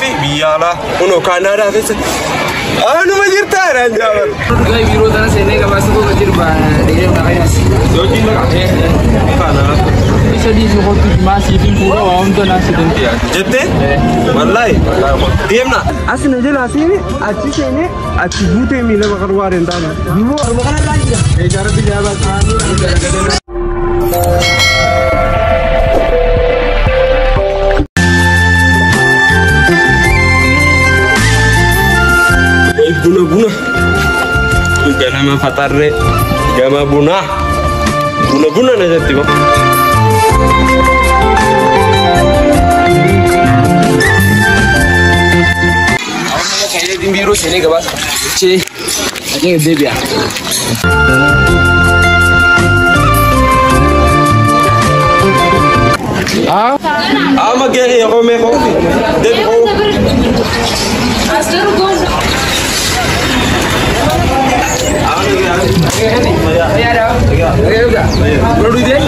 fi biyya alaa kunoo Kaanaadaa keessa. Anuma jirtaa naan jaabar. Dhugaa biiroo tana seenee gabaasa koo jiru deegee maqaa Sochiin maqaa. Kana. Isa dhiisuu kottu maasii fi fuula waa hunda naa si dandeenya. Jettee? Wallaahi. Deemna. As na jala seene achi seene achi buutee miila baqar waareen taana. Duuba orma kana irraa jira. Eejaara biyyaa baas. Buna buna. Ganama fatarree gama bunaa. Buna buna na jetti ba. Biiroo seenee gabaasa chee dhaqee deebi'a. Ama gahee yeroo meeqa deebi koo. Buna dhugdee?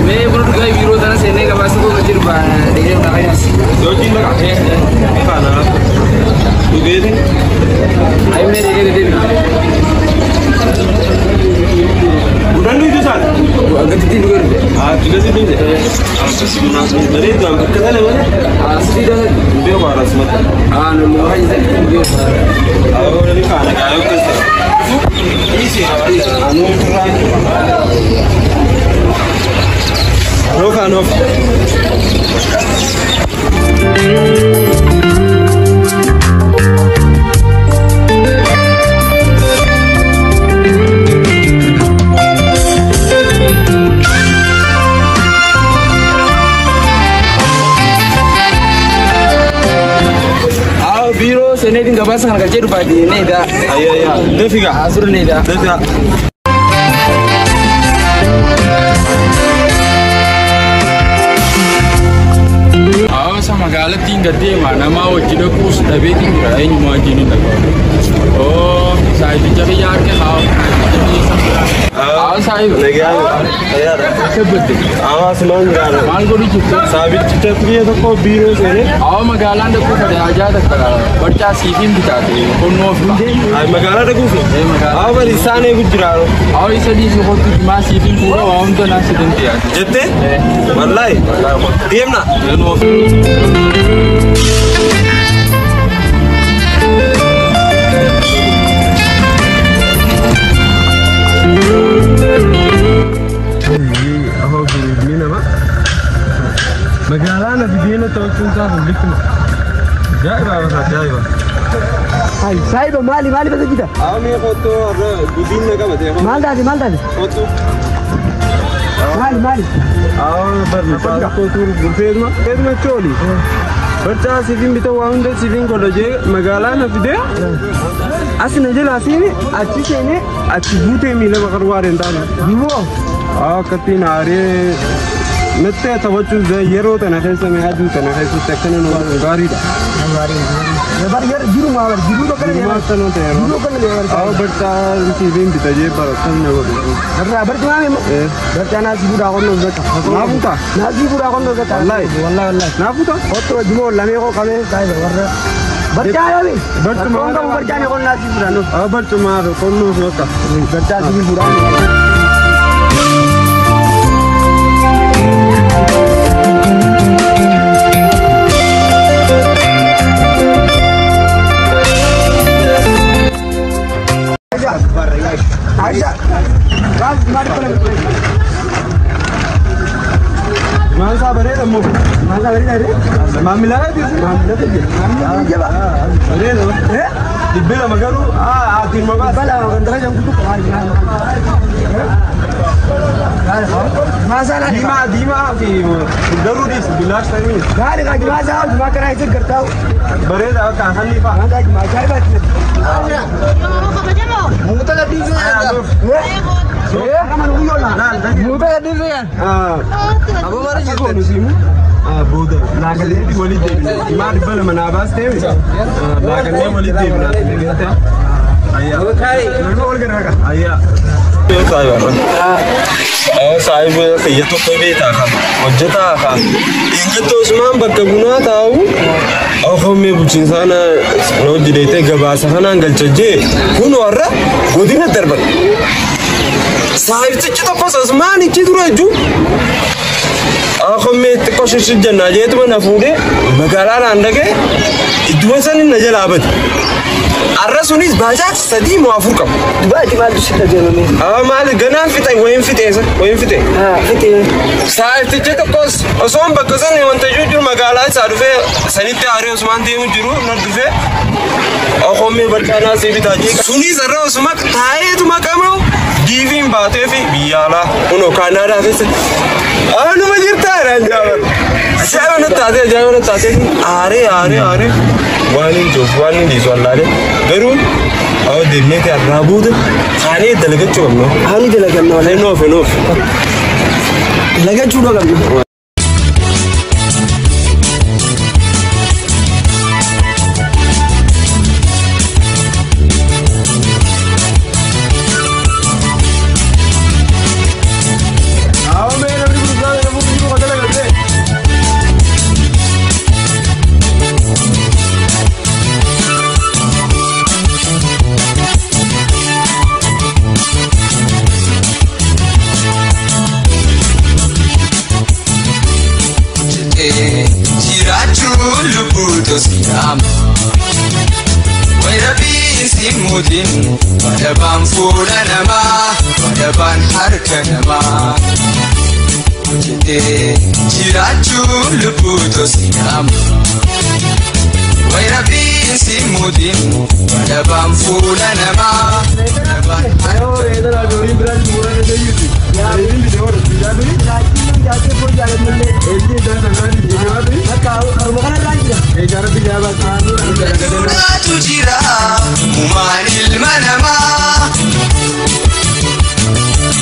Mee buna dhugaa biiroo tana seenee gabaasa koo jiru deegee maqaa Sochiin maqaa. Kana. Dhugeeti. Ayi mee deegee deebi'a. Budaan dhugdu isaan. Gatitti dhugee dhufe. Akkasi dhugde. Bareedu bakka sana malee. Asii dasa. Dhugee waaras mata. Nollu haa isa dhugee. Awwa ni kana kaayoo keessa. Anuu turraa. Noof noof. Biiroo seeneetiin gabaasa kana galchee dhufaa needha. Ayyaa deefiga. Asirra needha. Deefiga. Hawaasa magaalattiin gad deema nama wajji dhaquus dhabeetiin jira eenyuma wajjin hin dhaqu. Oo saayibicha biyya harka haa saayiba. Nagaa. Fayyaadha. Kabbadde. Hawaasumaan jiraata. Maal godhu jirtu? Saabichi biyya tokko biiroo seenee. Hawa magaalaan dhaquu fedhe hajaa takka barcaa siifiin bitaate qonnoo fi. Magaalaa dhaquuf. Ee magaalaa. Hawa bari isaan eegu jiraatu. Hawa isa dhiisuu kottu maasii fi fuula waa hunda naa si dandeenya. Jettee? Wallaahi. Deemna. Magaalaa na bideena ta'uun isaa bullittuma. Ajaa'iba ajaa'iba. Hai saayiba maali maali basa jita? Hawa mee kottu har'a gudiin na qabate. Maal taate maal taate? Kottu. Maali maali? Hawa barri kottu feetuma feetuma chooli. Barcaa siifin bita waa hunda siifin godha jee magaalaa na fidee. As na jala seene achi seene achi buutee miila baqar waareen taana. Duuba Akkattiin aaree natti taphachuun yeroo tana keessa mee aduu tana keessatti akkana nu gaariidha. Bar jiru maa bar jiru bakka Jirumaa akkana ta'e yeroo. Jiru bakka bar. Hawa barcaa siifin bita jee bara akkas na godhu. Barra barcaa maami? Barcaa naa si fuudhaa qonnoo bakka. Naa fuutaa? Naa si fuudhaa qonnoo bakka. Wallaahi. Wallaahi wallaahi. Naa fuutaa? Kottu wajjuma lamee koo qabee saayiba warra. Barcaa yaami. Barcuma Rakkoon qabu barcaa ni qonnaa si fuudhaa nuuf. Hawa barcumaa qonnoo bakka. Barcaa si fuudhaa. Maal isaa bareeda immoo. Maal isaa bareeda ree? Maamila keeti? Maamila keeti. Maamila jaba. Bareeda. 200 garuu ati maqaa. 200 kan dara jam kutu. Maasala Diimaa diimaa fi garuu dhiis bilaash ta'ee. Gaari ka jimaa saa jimaa kana isa gartaa'u. Bareeda akka hanni fa'a. Maangaa jimaa ajaa'ibaati. Muuta gadhiisee jira. Muuta gadhiisee jira. Aboo maal jirtu? Booda laaqanneetti walitti deebina. Jimaa 200 naa baastee laaqannee walitti deebina. Ayyaa. Ayyaa. Saayiba kiyya tokko beektaa kan hojjetaa kan. Eeggattuu Usmaan bakka bunaa taa'u Ahommee bulchiinsaa na hojii deetee gabaasa kanaan galcha jee kun warra godina darban. Saayitichi tokkos asumaan ichi dura jechuun ahommee xiqqoo shishijjannaa jeetuma na fuudhee magaalaa naan dhaqee idduma sanin na jalaa bade. Arra sunis baajaaj 3 moo 4 qaba. Dubaati maaltu si dhageenye? Maal ganaan fixe wayin fixeessa wayin fixe. Haa fixe. Saayitichi tokkos osoo bakka sana wanta jiru magaalaa isaa dhufee sanitti aaree osumaan deemu jiru na dhufee ahommee barcaanaa si bitaa jee. Sunis arra osuma taa'eetuma qamaa'u diiviin baatee fi biyya alaa kunoo Kaanaadaa keessa. Anuma jirtaa dhaan jaaban. Ajaa'iba natti taatee ajaa'iba natti taatee aaree aaree aaree waan hin jiruuf waan hin dhiisu allaalee garuu awwa deemnee irraa booda kaanee dalagachuu qabna. Haani dalaganna wala. Noof noof. Dalagachuu qabna. Jiraachuu lubbuutu si'aama. Wayirabiin si muudin wadabaan fuula namaa wadabaan harka namaa. Hojjetee jiraachuu lubbuutu si'aama. Wayirabiin si muudin wadabaan fuula namaa wadabaan harka Duraatu jira uumaan ilma namaa.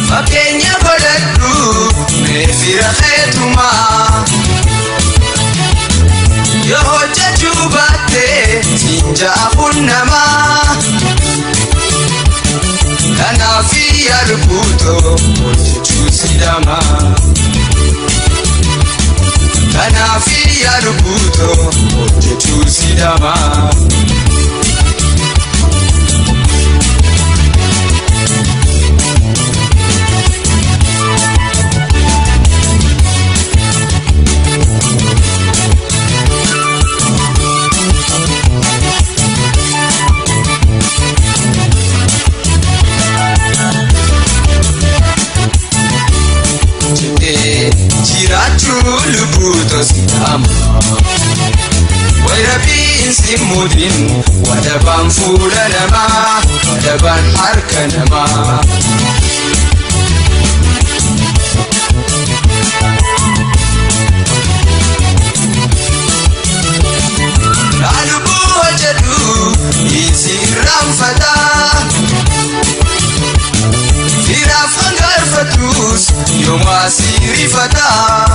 Fakkeenya godhadhu mee fira keetumaa. Yoo hojjechuu baatte siin namaa. Kanaaf yaadu guutoo hojjechuu sidamaa. Kanaaf yaadu guutoo hojjechuu sidamaa. Jiraachuu lubbuutu si'aama. Wayirabiin si muudin wadabaan fuula namaa wadabaan harka namaa. Laalubbuu hojjedhu isi irraanfataa. Firaaf hangaarfatus yooma asii rifataa.